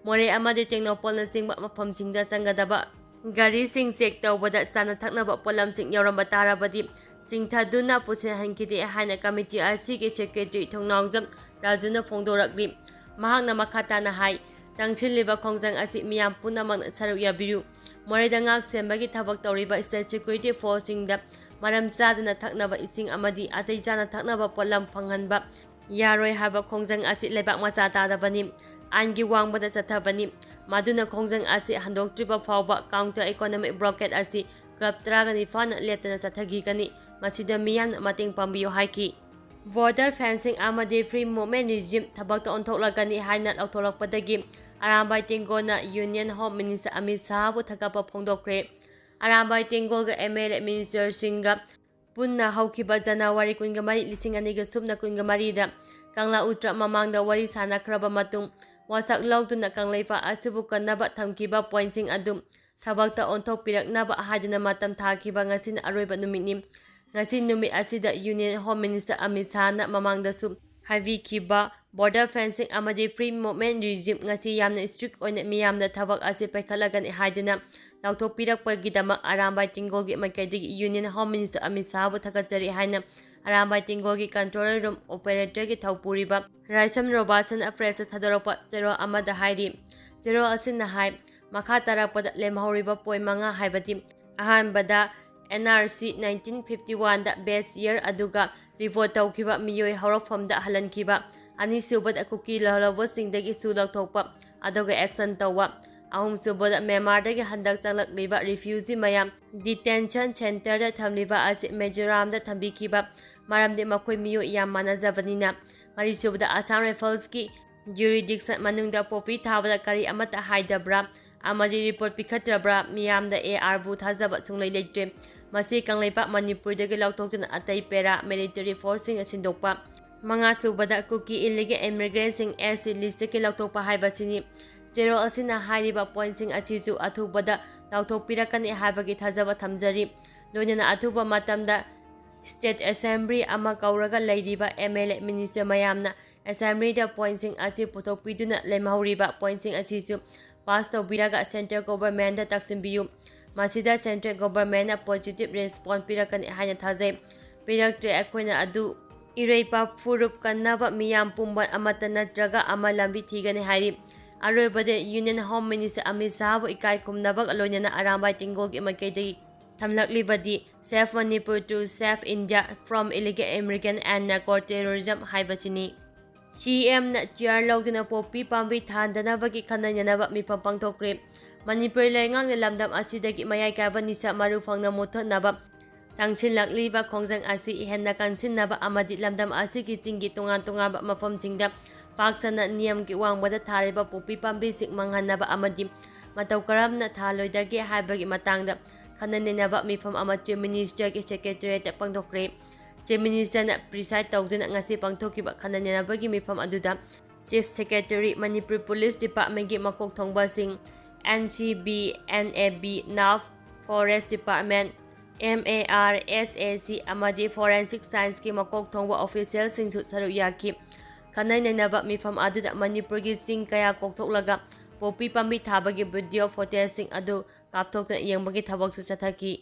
ꯃꯣꯔꯦ ꯑꯃꯗꯤ ꯇꯦꯡꯅꯧꯄꯜꯅꯆꯤꯡꯕ ꯃꯐꯝꯁꯤꯡꯗ ꯆꯪꯒꯗꯕ ꯒꯥꯔꯤꯁꯤꯡ check ꯇꯧꯕꯗ ꯆꯥꯅ ꯊꯛꯅꯕ ꯄꯣꯠꯂꯝꯁꯤꯡ ꯌꯥꯎꯔꯝꯕ ꯇꯥꯔꯕꯗꯤ ꯆꯤꯡꯊꯗꯨꯅ ꯄꯨꯁꯤꯟꯍꯟꯈꯤꯗꯦ ꯍꯥꯏꯅ committee ꯑꯁꯤꯒꯤ secretary ꯊꯣꯡꯅꯥꯎꯖꯝ ꯔꯥꯖꯨꯅ ꯐꯣꯡꯗꯣꯔꯛꯂꯤ꯫ ꯃꯍꯥꯛꯅ ꯃꯈꯥ ꯇꯥꯅ ꯍꯥꯏ, ꯆꯪꯁꯤꯜꯂꯤꯕ ꯈꯣꯡꯖꯪ ꯑꯁꯤ ꯃꯤꯌꯥꯝ ꯄꯨꯝꯅꯃꯛꯅ ꯁꯔꯨꯛ ꯌꯥꯕꯤꯌꯨ꯫ ꯃꯣꯔꯦꯗ ꯉꯥꯛ ꯁꯦꯟꯕꯒꯤ ꯊꯕꯛ ꯇꯧꯔꯤꯕ state security forceꯁꯤꯡꯗ ꯃꯔꯝ ꯆꯥꯗꯅ ꯊꯛꯅꯕ ꯏꯁꯤꯡ ꯑꯃꯗꯤ ꯑꯇꯩ ꯆꯥꯅ ꯊꯛꯅꯕ ꯄꯣꯠꯂꯝ ꯐꯪꯍꯟꯕ ꯌꯥꯔꯣꯏ ꯍꯥꯏꯕ ꯈꯣꯡꯖꯪ ꯑꯁꯤ ꯂꯩꯕꯥꯛ ꯃꯆꯥ ꯇꯥꯗꯕꯅꯤ, ꯑꯥꯏꯟꯒꯤ ꯋꯥꯡꯃꯗ ꯆꯠꯊꯕꯅꯤ꯫ ꯃꯗꯨꯅ ꯈꯣꯡꯖꯪ ꯑꯁꯤ ꯍꯟꯗꯣꯛꯇ꯭ꯔꯤꯕ ꯐꯥꯎꯕ counter economic blockade ꯑꯁꯤ ꯀ꯭ꯂꯕ ꯇꯔꯥꯒ ꯅꯤꯄꯥꯟꯅ ꯂꯦꯞꯇꯅ ꯆꯠꯊꯈꯤꯒꯅꯤ꯫ ꯃꯁꯤꯗ ꯃꯤꯌꯥꯝꯅ ꯃꯇꯦꯡ ꯄꯥꯡꯕꯤꯌꯨ ꯍꯥꯏꯈꯤ꯫ Border fencing ꯑꯃꯗꯤ free movement regime ꯊꯕꯛꯇ ꯑꯣꯟꯊꯣꯛꯂꯒꯅꯤ ꯍꯥꯏꯅ ꯂꯥꯎꯊꯣꯛꯂꯛꯄꯗꯒꯤ Arambai ꯇꯦꯡꯒꯣꯜꯅ Union Home Minister Amit ꯁꯥꯍꯕꯨ ꯊꯥꯒꯠꯄ ꯐꯣꯡꯗꯣꯛꯈ꯭ꯔꯦ꯫ ꯑꯔꯥꯝꯕꯥꯏ ꯇꯦꯡꯒꯣꯜꯒ MLA ministerꯁꯤꯡꯒ ꯄꯨꯟꯅ ꯍꯧꯈꯤꯕ ꯖꯅꯋꯥꯔꯤ ꯀꯨꯟꯒ ꯃꯔꯤ, ꯂꯤꯁꯤꯡ ꯑꯅꯤꯒ ꯁꯨꯞꯅ ꯀꯨꯟꯒ ꯃꯔꯤꯗ ꯀꯪꯂꯥ ꯎꯇ꯭ꯔ ꯃꯃꯥꯡꯗ ꯋꯥꯔꯤ ꯁꯥꯅꯈ꯭ꯔꯕ ꯃꯇꯨꯡ, ꯋꯥꯁꯛ ꯂꯧꯗꯨꯅ ꯀꯪꯂꯩꯄꯥꯛ ꯑꯁꯤꯕꯨ ꯀꯟꯅꯕ ꯊꯝꯈꯤꯕ pointꯁꯤꯡ ꯑꯗꯨ ꯊꯕꯛꯇ ꯑꯣꯟꯊꯣꯛꯄꯤꯔꯛꯅꯕ ꯍꯥꯏꯗꯨꯅ ꯃꯇꯝ ꯊꯥꯈꯤꯕ ꯉꯁꯤꯅ ꯑꯔꯣꯏꯕ ꯅꯨꯃꯤꯠꯅꯤ꯫ ꯉꯁꯤ ꯅꯨꯃꯤꯠ ꯑꯁꯤꯗ Union Home Minister ꯑꯃꯤꯠ ꯁꯥꯍꯅ ꯃꯃꯥꯡꯗꯁꯨ ꯍꯥꯏꯕꯤꯈꯤꯕ border fencing ꯑꯃꯗꯤ free movement regime ꯉꯁꯤ ꯌꯥꯝꯅ strict ꯑꯣꯏꯅ ꯃꯤꯌꯥꯝꯗ ꯊꯕꯛ ꯑꯁꯤ ꯄꯥꯏꯈꯠꯂꯒꯅꯤ ꯍꯥꯏꯗꯨꯅ ꯂꯥꯎꯊꯣꯛꯄꯤꯔꯛꯄꯒꯤꯗꯃꯛ ꯑꯔꯥꯝꯕꯥꯏ ꯇꯦꯡꯒꯣꯜꯒꯤ ꯃꯥꯏꯀꯩꯗꯒꯤ Union Home Minister ꯑꯃꯤꯠ ꯁꯥꯍꯕꯨ ꯊꯥꯒꯠꯆꯔꯤ ꯍꯥꯏꯅ ꯑꯔꯥꯝꯕꯥꯏ ꯇꯦꯡꯒꯣꯜꯒꯤ control room operatorꯒꯤ ꯊꯧꯄꯨꯔꯤꯕ ꯔꯥꯏꯁꯝ ꯔꯣꯕꯥꯁꯟ pressꯇ ꯊꯥꯗꯣꯔꯛꯄ ꯆꯦꯔꯣꯜ ꯑꯃꯗ ꯍꯥꯏꯔꯤ꯫ ꯆꯦꯔꯣꯜ ꯑꯁꯤꯅ ꯍꯥꯏ, ꯃꯈꯥ ꯇꯥꯔꯛꯄꯗ ꯂꯦꯝꯍꯧꯔꯤꯕ point ꯃꯉꯥ ꯍꯥꯏꯕꯗꯤ, ꯑꯍꯥꯟꯕꯗ, NRC nineteen fifty oneꯗ base year ꯑꯗꯨꯒ report ꯇꯧꯈꯤꯕ ꯃꯤꯑꯣꯏ ꯍꯧꯔꯛꯐꯝꯗ ꯍꯜꯍꯟꯈꯤꯕ, ꯑꯅꯤꯁꯨꯕꯗ ꯀꯨꯀꯤ ꯂꯥꯜꯍꯧꯕꯁꯤꯡꯗꯒꯤ ꯁꯨ ꯂꯧꯊꯣꯛꯄ ꯑꯗꯨꯒ action ꯇꯧꯕ, ꯑꯍꯨꯝꯁꯨꯕꯗ ꯃ꯭ꯌꯥꯟꯃꯥꯔꯗꯒꯤ ꯍꯟꯗꯛ ꯆꯪꯂꯛꯂꯤꯕ refugee ꯃꯌꯥꯝ detention centreꯗ ꯊꯝꯂꯤꯕ ꯑꯁꯤ ꯃꯤꯖꯣꯔꯥꯝꯗ ꯊꯝꯕꯤꯈꯤꯕ, ꯃꯔꯝꯗꯤ ꯃꯈꯣꯏ ꯃꯤꯑꯣꯏ ꯌꯥꯝ ꯃꯥꯟꯅꯖꯕꯅꯤꯅ, ꯃꯔꯤꯁꯨꯕꯗ Assam Riflesꯀꯤ ꯖꯨꯔꯤꯗꯤꯛꯁꯟ ꯃꯅꯨꯡꯗ ꯄꯣꯄꯤ ꯊꯥꯕꯗ ꯀꯔꯤ ꯑꯃꯠꯇ ꯍꯥꯏꯗꯕ꯭ꯔꯥ ꯑꯃꯗꯤ ꯔꯤꯄꯣꯔꯠ ꯄꯤꯈꯠꯇ꯭ꯔꯕ꯭ꯔꯥ? ꯃꯤꯌꯥꯝꯗ ꯑꯦ ꯑꯥꯔꯕꯨ ꯊꯥꯖꯕ ꯁꯨꯡꯂꯩ ꯂꯩꯇ꯭ꯔꯦ꯫ ꯃꯁꯤ ꯀꯪꯂꯩꯄꯥꯛ ꯃꯅꯤꯄꯨꯔꯗꯒꯤ ꯂꯧꯊꯣꯛꯇꯨꯅ ꯑꯇꯩ ꯄꯦꯔꯥ ꯃꯤꯂꯤꯇꯔꯤ ꯐꯣꯔꯁꯁꯤꯡꯅ ꯁꯤꯟꯗꯣꯛꯄ꯫ ꯃꯉꯥ ꯁꯨꯕꯗ, ꯀꯨꯀꯤ ꯏꯂꯤꯒꯦꯜ ꯏꯃꯤꯒ꯭ꯔꯦꯟꯁꯤꯡ ꯑꯦꯁ ꯇꯤ ꯂꯤꯁꯇꯒꯤ ꯂꯧꯊꯣꯛꯄ ꯍꯥꯏꯕꯁꯤꯅꯤ꯫ ꯆꯦꯔꯣꯜ ꯑꯁꯤꯅ ꯍꯥꯏꯔꯤꯕ ꯄꯣꯏꯟꯠꯁꯤꯡ ꯑꯁꯤꯁꯨ ꯑꯊꯨꯕꯗ ꯂꯥꯎꯊꯣꯛꯄꯤꯔꯛꯀꯅꯤ ꯍꯥꯏꯕꯒꯤ ꯊꯥꯖꯕ ꯊꯝꯖꯔꯤ꯫ ꯂꯣꯏꯅꯅ ꯑꯊꯨꯕ ꯃꯇꯝꯗ ꯁ꯭ꯇꯦꯠ ꯑꯦꯁꯦꯝꯕ꯭ꯂꯤ ꯑꯃ ꯀꯧꯔꯒ ꯂꯩꯔꯤꯕ ꯑꯦꯝ ꯑꯦꯜ ꯑꯦ, ꯃꯤꯅꯤꯁꯇꯔ ꯃꯌꯥꯝꯅ ꯑꯦꯁꯦꯝꯕ꯭ꯂꯤꯗ ꯄꯣꯏꯟꯠꯁꯤꯡ ꯑꯁꯤ ꯄꯨꯊꯣꯛꯄꯤꯗꯨꯅ ꯂꯦꯝꯍꯧꯔꯤꯕ ꯄꯣꯏꯟꯠꯁꯤꯡ ꯑꯁꯤꯁꯨ ꯄꯥꯁ ꯇꯧꯕꯤꯔꯒ ꯁꯦꯟꯇ꯭ꯔꯦꯜ ꯒꯣꯚꯔꯟꯃꯦꯟꯠꯇ ꯇꯛꯁꯤꯟꯕꯤꯌꯨ꯫ ꯃꯁꯤꯗ ꯁꯦꯟꯇ꯭ꯔꯦꯜ ꯒꯣꯚꯔꯟꯃꯦꯟꯠꯅ ꯄꯣꯖꯤꯇꯤꯚ ꯔꯦꯁꯄꯣꯟꯁ ꯄꯤꯔꯛꯀꯅꯤ ꯍꯥꯏꯅ ꯊꯥꯖꯩ꯫ ꯄꯤꯔꯛꯇ꯭ꯔꯦ, ꯑꯩꯈꯣꯏꯅ ꯑꯗꯨ ꯏꯔꯩꯄꯥꯛ ꯐꯨꯔꯨꯞ ꯀꯟꯅꯕ ꯃꯤꯌꯥꯝ ꯄꯨꯝꯕ ꯑꯃꯠꯇ ꯅꯠꯇ꯭ꯔꯒ ꯑꯃ ꯂꯝꯕꯤ ꯊꯤꯒꯅꯤ ꯍꯥꯏꯔꯤ꯫ ꯑꯔꯣꯏꯕꯗ ꯌꯨꯅꯤꯌꯟ ꯍꯣꯝ ꯃꯤꯅꯤꯁꯇꯔ ꯑꯃꯤꯠ ꯁꯥꯍꯕꯨ ꯏꯀꯥꯏ ꯈꯨꯝꯅꯕꯒ ꯂꯣꯏꯅꯅ ꯑꯔꯥꯝꯕꯥꯏ ꯇꯦꯡꯒꯣꯜꯒꯤ ꯃꯥꯏꯀꯩꯗꯒꯤ ꯊꯝꯂꯛꯂꯤꯕꯗꯤ Save Manipur to Save India from Illegal Immigrant and Narco Terrorism ꯍꯥꯏꯕꯁꯤꯅꯤ꯫ ꯁꯤ ꯑꯦꯝꯅ ꯆꯤꯌꯥꯔ ꯂꯧꯗꯨꯅ ꯄꯣꯄꯤ ꯄꯥꯝꯕꯤ ꯊꯥꯍꯟꯗꯅꯕꯒꯤ ꯈꯟꯅ ꯅꯩꯅꯕ ꯃꯤꯐꯝ ꯄꯥꯡꯊꯣꯛꯈ꯭ꯔꯦ꯫ ꯃꯅꯤꯄꯨꯔ ꯂꯩꯉꯥꯛꯅ ꯂꯝꯗꯝ ꯑꯁꯤꯗꯒꯤ ꯃꯌꯥꯏ ꯀꯥꯏꯕ ꯅꯤꯁꯥ ꯃꯔꯨ ꯐꯪꯅ ꯃꯨꯠꯊꯠꯅꯕ ꯆꯪꯁꯤꯜꯂꯛꯂꯤꯕ ꯈꯣꯡꯖꯪ ꯑꯁꯤ ꯍꯦꯟꯅ ꯀꯟꯁꯤꯟꯅꯕ ꯑꯃꯗꯤ ꯂꯝꯗꯝ ꯑꯁꯤꯒꯤ ꯆꯤꯡꯒꯤ ꯇꯣꯉꯥꯟ ꯇꯣꯉꯥꯟꯕ ꯃꯐꯝꯁꯤꯡꯗ ꯄꯥꯛ ꯁꯟꯅ ꯅꯤꯌꯝꯒꯤ ꯋꯥꯡꯃꯗ ꯊꯥꯔꯤꯕ ꯄꯣꯄꯤ ꯄꯥꯝꯕꯤꯁꯤꯡ ꯃꯥꯡꯍꯟꯅꯕ ꯑꯃꯗꯤ ꯃꯇꯧ ꯀꯔꯝꯅ ꯊꯥꯍꯜꯂꯣꯏꯗꯒꯦ ꯍꯥꯏꯕꯒꯤ ꯃꯇꯥꯡꯗ ꯈꯟꯅ ꯅꯩꯅꯕ ꯃꯤꯐꯝ ꯑꯃ ꯆꯤꯐ ꯃꯤꯅꯤꯁꯇꯔꯒꯤ ꯁꯦꯀ꯭ꯔꯦꯇꯔꯤꯌꯦꯠꯇ ꯄꯥꯡꯊꯣꯛꯈ꯭ꯔꯦ꯫ ꯆꯤꯐ ꯃꯤꯅꯤꯁꯇꯔꯅ ꯄ꯭ꯔꯤꯁꯥꯏꯗ ꯇꯧꯗꯨꯅ ꯉꯁꯤ ꯄꯥꯡꯊꯣꯛꯈꯤꯕ ꯈꯟꯅ ꯅꯩꯅꯕꯒꯤ ꯃꯤꯐꯝ ꯑꯗꯨꯗ ꯆꯤꯐ ꯁꯦꯀ꯭ꯔꯦꯇꯔꯤ, ꯃꯅꯤꯄꯨꯔ ꯄꯨꯂꯤꯁ ꯗꯤꯄꯥꯔꯠꯃꯦꯟꯒꯤ ꯃꯀꯣꯛ ꯊꯣꯡꯕꯁꯤꯡ, N C B, N A B, ꯅꯥꯐ, forest department, M A R, S A C ꯑꯃꯗꯤ ꯐꯣꯔꯦꯟꯁꯤꯛ ꯁꯥꯏꯟꯁꯀꯤ ꯃꯀꯣꯛ ꯊꯣꯡꯕ ꯑꯣꯐꯤꯁꯤꯌꯦꯜꯁꯤꯡꯁꯨ ꯁꯔꯨꯛ ꯌꯥꯈꯤ꯫ ꯈꯟꯅ ꯅꯩꯅꯕ ꯃꯤꯐꯝ ꯑꯗꯨꯗ ꯃꯅꯤꯄꯨꯔꯒꯤ ꯆꯤꯡ ꯀꯌꯥ ꯀꯣꯛꯊꯣꯛꯂꯒ ꯄꯣꯄꯤ ꯄꯥꯝꯕꯤ ꯊꯥꯕꯒꯤ ꯚꯤꯗꯤꯑꯣ ꯐꯨꯇꯦꯖꯁꯤꯡ ꯑꯗꯨ ꯀꯥꯞꯊꯣꯛꯇꯨꯅ ꯌꯦꯡꯕꯒꯤ ꯊꯕꯛꯁꯨ ꯆꯠꯊꯈꯤ꯫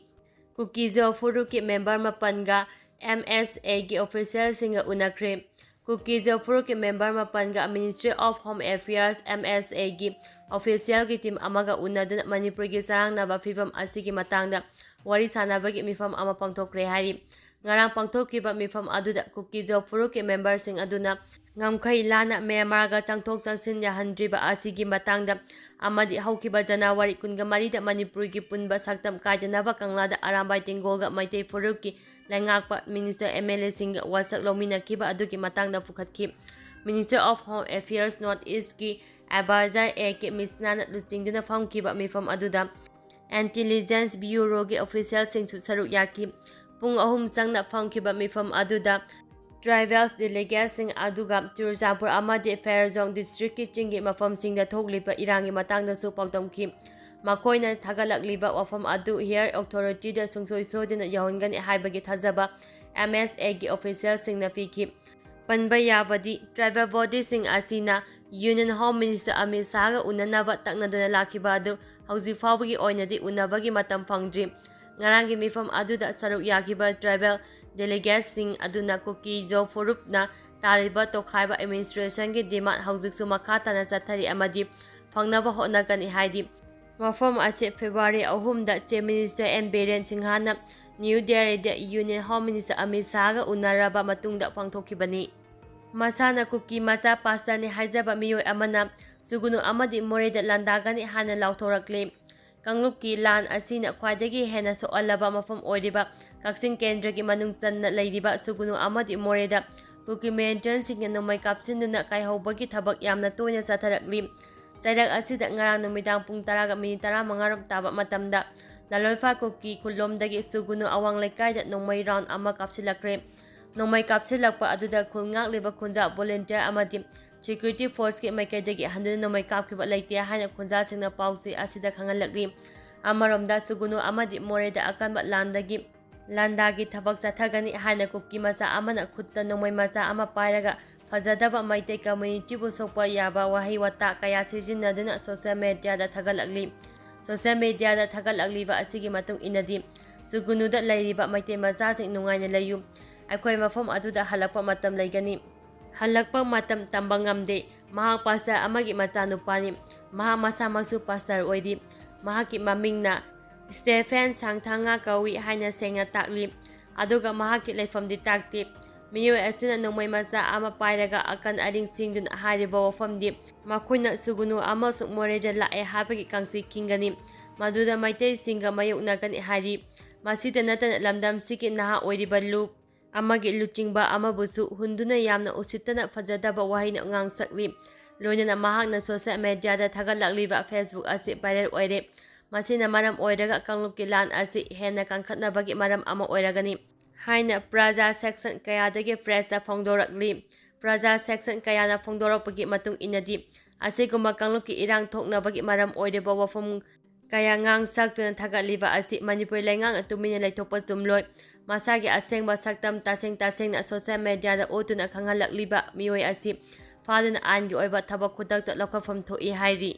ꯀꯨꯀꯤꯖꯣ ꯐꯨꯔꯨꯞꯀꯤ ꯃꯦꯝꯕꯔ ꯃꯥꯄꯟꯒ ꯑꯦꯝ ꯑꯦꯁ ꯑꯦꯒꯤ ꯑꯣꯐꯤꯁꯤꯌꯦꯜꯁꯤꯡꯒ ꯎꯅꯈ꯭ꯔꯦ꯫ ꯀꯨꯀꯤꯖꯣ ꯐꯨꯔꯨꯞꯀꯤ ꯃꯦꯝꯕꯔ ꯃꯥꯄꯟꯒ Ministry of Home Affairs, M S A, ꯒꯤ ꯑꯣꯐꯤꯁꯤꯌꯦꯜꯒꯤ ꯇꯤꯝ ꯑꯃꯒ ꯎꯅꯗꯨꯅ ꯃꯅꯤꯄꯨꯔꯒꯤ ꯆꯔꯥꯡꯅꯕ ꯐꯤꯕꯝ ꯑꯁꯤꯒꯤ ꯃꯇꯥꯡꯗ ꯋꯥꯔꯤ ꯁꯥꯟꯅꯕꯒꯤ ꯃꯤꯐꯝ ꯑꯃ ꯄꯥꯡꯊꯣꯛꯈ꯭ꯔꯦ ꯍꯥꯏꯔꯤ꯫ ꯉꯔꯥꯡ ꯄꯥꯡꯊꯣꯛꯈꯤꯕ ꯃꯤꯐꯝ ꯑꯗꯨꯗ ꯀꯨꯀꯤꯖꯣ ꯐꯨꯔꯨꯞꯀꯤ ꯃꯦꯝꯕꯔꯁꯤꯡ ꯑꯗꯨꯅ ꯉꯝꯈꯩ ꯂꯥꯟꯅ ꯃ꯭ꯌꯥꯟꯃꯥꯔꯒ ꯆꯪꯊꯣꯛ ꯆꯪꯁꯤꯟ ꯌꯥꯍꯟꯗ꯭ꯔꯤꯕ ꯑꯁꯤꯒꯤ ꯃꯇꯥꯡꯗ ꯑꯃꯗꯤ ꯍꯧꯈꯤꯕ ꯖꯅꯋꯥꯔꯤ ꯀꯨꯟꯃꯔꯤꯗ ꯃꯅꯤꯄꯨꯔꯒꯤ ꯄꯨꯟꯕ ꯁꯛꯇꯝ ꯀꯥꯏꯗꯅꯕ ꯀꯪꯂꯥꯗ ꯑꯔꯥꯝꯕꯥꯏ ꯇꯦꯡꯒꯣꯜꯒ ꯃꯩꯇꯩ ꯐꯨꯔꯨꯞꯀꯤ ꯂꯩꯉꯥꯛꯄ, ꯃꯤꯅꯤꯁꯇꯔ, ꯑꯦꯝ ꯑꯦꯜ ꯑꯦꯁꯤꯡꯒ ꯋꯥꯁꯛ ꯂꯧꯃꯤꯟꯅꯈꯤꯕ ꯑꯗꯨꯒꯤ ꯃꯇꯥꯡꯗ ꯄꯨꯈꯠꯈꯤ꯫ Minister of Home Affairs North East ꯀꯤ Advisor A K Mishnana ꯂꯨꯆꯤꯡꯗꯨꯅ ꯐꯝꯈꯤꯕ ꯃꯤꯐꯝ ꯑꯗꯨꯗ Intelligence Bureau ꯒꯤ official ꯁꯤꯡꯁꯨ ꯁꯔꯨꯛ ꯌꯥꯈꯤ꯫ ꯄꯨꯡ ꯑꯍꯨꯝ ꯆꯪꯅ ꯐꯝꯈꯤꯕ ꯃꯤꯐꯝ ꯑꯗꯨꯗ tribal delegates ꯁꯤꯡ ꯑꯗꯨꯒ ꯆꯨꯔꯆꯥꯟꯄꯨꯔ ꯑꯃꯗꯤ ꯐꯦꯔꯖꯣꯡ district ꯀꯤ ꯆꯤꯡꯒꯤ ꯃꯐꯝꯁꯤꯡꯗ ꯊꯣꯛꯂꯤꯕ ꯏꯔꯥꯡꯒꯤ ꯃꯇꯥꯡꯗꯁꯨ ꯄꯥꯎꯗꯝꯈꯤ꯫ ꯃꯈꯣꯏꯅ ꯊꯥꯒꯠꯂꯛꯂꯤꯕ ꯋꯥꯐꯝ ꯑꯗꯨ Higher Authority ꯗ ꯁꯨꯡꯁꯣꯏ ꯁꯣꯏꯗꯅ ꯌꯧꯍꯟꯒꯅꯤ ꯍꯥꯏꯕꯒꯤ ꯊꯥꯖꯕ M S A ꯒꯤ official ꯁꯤꯡꯅ ꯄꯤꯈꯤ꯫ ꯄꯟꯕ ꯌꯥꯕꯗꯤ, tribal body ꯁꯤꯡ ꯑꯁꯤꯅ Union Home Minister ꯑꯃꯤꯠ ꯁꯥꯍꯒ ꯎꯅꯅꯕ ꯇꯛꯅꯗꯨꯅ ꯂꯥꯛꯈꯤꯕ ꯑꯗꯨ ꯍꯧꯖꯤꯛ ꯐꯥꯎꯕꯒꯤ ꯑꯣꯏꯅꯗꯤ ꯎꯅꯕꯒꯤ ꯃꯇꯝ ꯐꯪꯗ꯭ꯔꯤ꯫ ꯉꯔꯥꯡꯒꯤ ꯃꯤꯐꯝ ꯑꯗꯨꯗ ꯁꯔꯨꯛ ꯌꯥꯈꯤꯕ tribal delegates ꯁꯤꯡ ꯑꯗꯨꯅ ꯀꯨꯀꯤ ꯖꯣ ꯐꯨꯔꯨꯞꯅ ꯇꯥꯔꯤꯕ ꯇꯣꯈꯥꯏꯕ administration ꯒꯤ demand ꯍꯧꯖꯤꯛꯁꯨ ꯃꯈꯥ ꯇꯥꯅ ꯆꯠꯊꯔꯤ ꯑꯃꯗꯤ ꯐꯪꯅꯕ ꯍꯣꯠꯅꯒꯅꯤ ꯍꯥꯏꯔꯤ꯫ ꯋꯥꯐꯝ ꯑꯁꯤ February ꯑꯍꯨꯝꯗ Chief Minister N Biren Singha ꯅ New Delhi ꯗ Union Home Minister ꯑꯃꯤꯠ ꯁꯥꯍꯒ ꯎꯅꯔꯕ ꯃꯇꯨꯡꯗ ꯄꯥꯡꯊꯣꯛꯈꯤꯕꯅꯤ꯫ ꯃꯁꯥꯅ ꯀꯨꯀꯤ ꯃꯆꯥ pastor ꯅꯤ ꯍꯥꯏꯖꯕ ꯃꯤꯑꯣꯏ ꯑꯃꯅ ꯁꯨꯒꯨꯅꯨ ꯑꯃꯗꯤ ꯃꯣꯔꯦꯗ ꯂꯥꯟꯗꯥꯒꯅꯤ ꯍꯥꯏꯅ ꯂꯥꯎꯊꯣꯔꯛꯂꯤ꯫ ꯀꯥꯡꯂꯨꯞꯀꯤ ꯂꯥꯟ ꯑꯁꯤꯅ ꯈ꯭ꯋꯥꯏꯗꯒꯤ ꯍꯦꯟꯅ ꯁꯣꯛꯍꯜꯂꯕ ꯃꯐꯝ ꯑꯣꯏꯔꯤꯕ ꯀꯛꯆꯤꯡ ꯀꯦꯟꯗ꯭ꯔꯒꯤ ꯃꯅꯨꯡ ꯆꯟꯅ ꯂꯩꯔꯤꯕ ꯁꯨꯒꯨꯅꯨ ꯑꯃꯗꯤ ꯃꯣꯔꯦꯗ ꯀꯨꯀꯤ militant ꯁꯤꯡꯅ ꯅꯣꯡꯃꯩ ꯀꯥꯞꯁꯤꯟꯗꯨꯅ ꯀꯥꯏꯍꯧꯕꯒꯤ ꯊꯕꯛ ꯌꯥꯝꯅ ꯇꯣꯏꯅ ꯆꯠꯊꯔꯛꯂꯤ꯫ ꯆꯩꯔꯛ ꯑꯁꯤꯗ ꯉꯔꯥꯡ ꯅꯨꯃꯤꯗꯥꯡ ꯄꯨꯡ ꯇꯔꯥꯒ ꯃꯤꯅꯤꯠ ꯇꯔꯥꯃꯉꯥ ꯔꯣꯝ ꯇꯥꯕ ꯃꯇꯝꯗ ꯂꯥꯂꯣꯏꯐꯥ ꯀꯨꯀꯤ ꯈꯨꯜꯂꯣꯝꯗꯒꯤ ꯁꯨꯒꯨꯅꯨ ꯑꯋꯥꯡ ꯂꯩꯀꯥꯏꯗ ꯅꯣꯡꯃꯩ round ꯑꯃ ꯀꯥꯞꯁꯤꯜꯂꯛꯈ꯭ꯔꯦ꯫ ꯅꯣꯡꯃꯩ ꯀꯥꯞꯁꯤꯜꯂꯛꯄ ꯑꯗꯨꯗ ꯈꯨꯜ ꯉꯥꯛꯂꯤꯕ ꯈꯨꯟꯖꯥ volunteer ꯑꯃꯗꯤ security force ꯀꯤ ꯃꯥꯏꯀꯩꯗꯒꯤ ꯍꯟꯗꯨꯅ ꯅꯣꯡꯃꯩ ꯀꯥꯞꯈꯤꯕ ꯂꯩꯇꯦ ꯍꯥꯏꯅ ꯈꯨꯟꯖꯥꯁꯤꯡꯅ ꯄꯥꯎꯆꯦ ꯑꯁꯤꯗ ꯈꯪꯍꯜꯂꯛꯂꯤ꯫ ꯑꯃꯔꯣꯝꯗ ꯁꯨꯒꯨꯅꯨ ꯑꯃꯗꯤ ꯃꯣꯔꯦꯗ ꯑꯀꯟꯕ ꯂꯥꯟꯗꯒꯤ ꯂꯥꯟꯗꯥꯒꯤ ꯊꯕꯛ ꯆꯠꯊꯒꯅꯤ ꯍꯥꯏꯅ ꯀꯨꯀꯤ ꯃꯆꯥ ꯑꯃꯅ ꯈꯨꯠꯇ ꯅꯣꯡꯃꯩ ꯃꯆꯥ ꯑꯃ ꯄꯥꯏꯔꯒ ꯐꯖꯗꯕ ꯃꯩꯇꯩ community ꯕꯨ ꯁꯣꯛꯄ ꯌꯥꯕ ꯋꯥꯍꯩ ꯋꯥꯇꯥ ꯀꯌꯥ ꯁꯤꯖꯤꯟꯅꯗꯨꯅ social media ꯗ ꯊꯥꯒꯠꯂꯛꯂꯤ꯫ Social media ꯗ ꯊꯥꯒꯠꯂꯛꯂꯤꯕ ꯑꯁꯤꯒꯤ ꯃꯇꯨꯡ ꯏꯟꯅꯗꯤ, ꯁꯨꯒꯨꯅꯨꯗ ꯂꯩꯔꯤꯕ ꯃꯩꯇꯩ ꯃꯆꯥꯁꯤꯡ ꯅꯨꯡꯉꯥꯏꯅ ꯂꯩꯌꯨ꯫ ꯑꯩꯈꯣꯏ ꯃꯐꯝ ꯑꯗꯨꯗ ꯍꯜꯂꯛꯄ ꯃꯇꯝ ꯂꯩꯒꯅꯤ꯫ ꯍꯜꯂꯛꯄ ꯃꯇꯝ ꯇꯝꯕ ꯉꯝꯗꯦ꯫ ꯃꯍꯥꯛ pastor ꯑꯃꯒꯤ ꯃꯆꯥꯅꯨꯄꯥꯅꯤ꯫ ꯃꯍꯥꯛ ꯃꯁꯥꯃꯛꯁꯨ pastor ꯑꯣꯏꯔꯤ꯫ ꯃꯍꯥꯛꯀꯤ ꯃꯃꯤꯡꯅ Stephen ꯁꯥꯡꯊꯥꯉꯥ ꯀꯧꯏ ꯍꯥꯏꯅ ꯁꯦꯡꯅ ꯇꯥꯛꯂꯤ꯫ ꯑꯗꯨꯒ ꯃꯍꯥꯛꯀꯤ ꯂꯩꯐꯝꯗꯤ ꯇꯥꯛꯇꯦ꯫ ꯃꯤꯑꯣꯏ ꯑꯁꯤꯅ ꯅꯣꯡꯃꯩ ꯃꯆꯥ ꯑꯃ ꯄꯥꯏꯔꯒ ꯑꯀꯟ ꯑꯔꯤꯡ ꯁꯤꯡꯗꯨꯅ ꯍꯥꯏꯔꯤꯕ ꯋꯥꯐꯝꯗꯤ ꯃꯈꯣꯏꯅ ꯁꯨꯒꯨꯅꯨ ꯑꯃꯁꯨꯡ ꯃꯣꯔꯦꯗ ꯂꯥꯛꯑꯦ ꯍꯥꯏꯕꯒꯤ ꯀꯥꯡꯁꯤ ꯈꯤꯡꯒꯅꯤ꯫ ꯃꯗꯨꯗ ꯃꯩꯇꯩꯁꯤꯡꯒ ꯃꯥꯌꯣꯛꯅꯒꯅꯤ ꯍꯥꯏꯔꯤ꯫ ꯃꯁꯤꯗ ꯅꯠꯇꯅ ꯂꯝꯗꯝꯁꯤꯒꯤ ꯅꯍꯥ ꯑꯣꯏꯔꯤꯕ ꯂꯨꯞ ꯑꯃꯒꯤ ꯂꯨꯆꯤꯡꯕ ꯑꯃꯕꯨꯁꯨ ꯍꯨꯟꯗꯨꯅ ꯌꯥꯝꯅ ꯎꯁꯤꯠꯇꯅ ꯐꯖꯗꯕ ꯋꯥꯍꯩꯅ ꯉꯥꯡꯁꯛꯂꯤ꯫ ꯂꯣꯏꯅꯅ ꯃꯍꯥꯛꯅ social media ꯗ ꯊꯥꯒꯠꯂꯛꯂꯤꯕ Facebook ꯑꯁꯤ viral ꯑꯣꯏꯔꯦ꯫ ꯃꯁꯤꯅ ꯃꯔꯝ ꯑꯣꯏꯔꯒ ꯀꯥꯡꯂꯨꯞꯀꯤ ꯂꯥꯟ ꯑꯁꯤ ꯍꯦꯟꯅ ꯀꯟꯈꯠꯅꯕꯒꯤ ꯃꯔꯝ ꯑꯃ ꯑꯣꯏꯔꯒꯅꯤ ꯍꯥꯏꯅ ꯄ꯭ꯔꯖꯥ section ꯀꯌꯥꯗꯒꯤ press ꯇ ꯐꯣꯡꯗꯣꯔꯛꯂꯤ꯫ ꯄ꯭ꯔꯖꯥ section ꯀꯌꯥꯅ ꯐꯣꯡꯗꯣꯔꯛꯄꯒꯤ ꯃꯇꯨꯡ ꯏꯟꯅꯗꯤ, ꯑꯁꯤꯒꯨꯝꯕ ꯀꯥꯡꯂꯨꯞꯀꯤ ꯏꯔꯥꯡ ꯊꯣꯛꯅꯕꯒꯤ ꯃꯔꯝ ꯑꯣꯏꯔꯤꯕ ꯋꯥꯐꯝ ꯀꯌꯥ ꯉꯥꯡ ꯁꯛꯇꯨꯅ ꯊꯥꯒꯠꯂꯤꯕ ꯑꯁꯤ ꯃꯅꯤꯄꯨꯔ ꯂꯩꯉꯥꯛꯅ ꯇꯨꯃꯤꯟꯅ ꯂꯩꯊꯣꯛꯄ ꯆꯨꯝꯂꯣꯏ꯫ ꯃꯁꯥꯒꯤ ꯑꯁꯦꯡꯕ ꯁꯛꯇꯝ ꯇꯁꯦꯡ ꯇꯁꯦꯡꯅ social media ꯗ ꯎꯠꯇꯨꯅ ꯈꯪꯍꯜꯂꯛꯂꯤꯕ ꯃꯤꯑꯣꯏ ꯑꯁꯤ ꯐꯥꯗꯨꯅ ꯑꯥꯏꯟꯒꯤ ꯑꯣꯏꯕ ꯊꯕꯛ ꯈꯨꯗꯛꯇ ꯂꯧꯈꯠꯐꯝ ꯊꯣꯛꯏ ꯍꯥꯏꯔꯤ꯫